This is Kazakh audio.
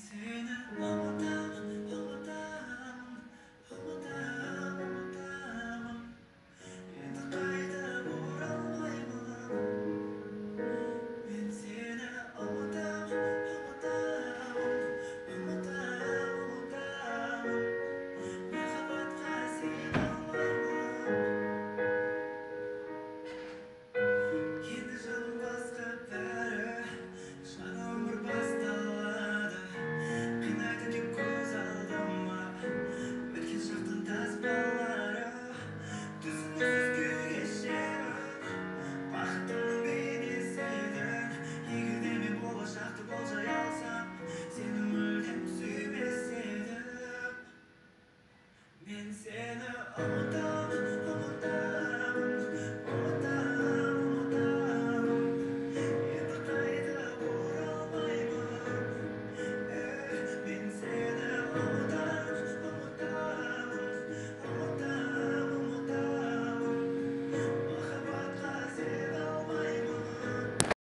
Сені ұмытамын, ұмытамын, ұмытамын, ұмытамын. Енді қайтып оралмаймын. Мен сені ұмытамын, ұмытамын, ұмытамын, ұмытамын. Махаббатқа сене алмаймын. Енді жаным басқа бәрі, жаңа өмір басталады. Қинайды кеп көз алдыма өткен шақтың таспалары. Түсініксіз күй кешемін, бақытымның бейнесі едің. Егер де мен болашақты болжай алсам, сені мүлдем сүймес едім. Мен сені ұмытамын.